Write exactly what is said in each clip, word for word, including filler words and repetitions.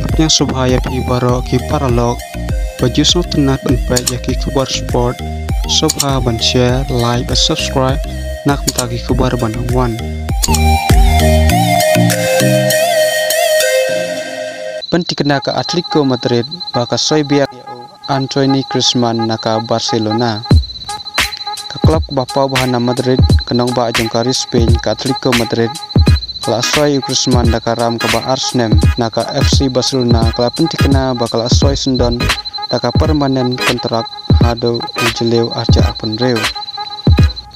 Pdiang sngewbha ïa phi baroh ki paralok ba ju sngewtynnat ban peit ïa ki khubor sport. Sngewbha ban share, like bad subscribe na ka bynta ki khubor ba nang wan. Pynthikna ka Atletico Madrid ba ka soi biang ïa u Antoine Griezmann na ka Barcelona. Ka klub ba paw bha na Madrid, ka nongbah jong ka ri Spain, ka Atletico Madrid, ka la soi u Griezmann da ka ram kaba ar snem na ka F C Barcelona, ka la pynthikna ba ka la soi syndon da ka permanent contract haduh u Jylliew arhajar arphew hynriew.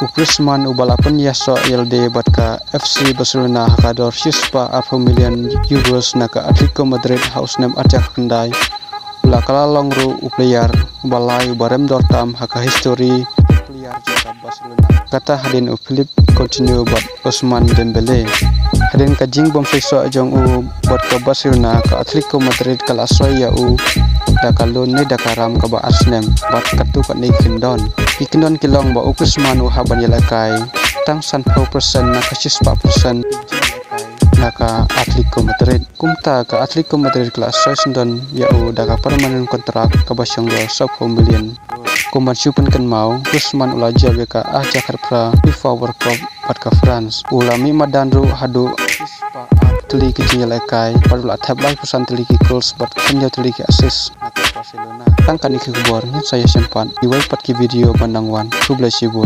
U Griezmann uba la pynïasoh ïalade bad ka F C Barcelona ha ka dor shispah arphew million euros na ka Atletico Madrid ha u snem arhajar khyndai, u la kylla long ruh u player uba lai uba rem dor tam ha ka history player jong ka Barcelona. Kata hadien u Philippe Coutinho bad Ousmane Dembélé. Hadien ka jingbym seisoh jong u bad ka Barcelona, ka Atletico Madrid ka la soi ïa u da ka loan ne da ka ram kaba ar snem bad katto katne ki kyndon. Ki kyndon ki long ba u Griezmann u hap ban ïalehkai tang sanphew percent na ka shispah percent na ka Atletico Madrid. Kumta ka Atletico Madrid ka la soi syndon ïa u da ka permanent contract kaba shong dor sawphew million. Kum ban shu pynkynmaw, Griezmann u la jop ïa ka arhajar khatphra FIFA World Cup bad ka France. U la mih madan ruh haduh shispah ar tylli ki jingïalehkai bad u la thep laiphew san tylli ki goals bad hynñiew tylli ki assist na ka Barcelona. Tang katne ki khubor, ngin sa ïashem pat iwei pat ki video ba nang wan. Khublei shibun.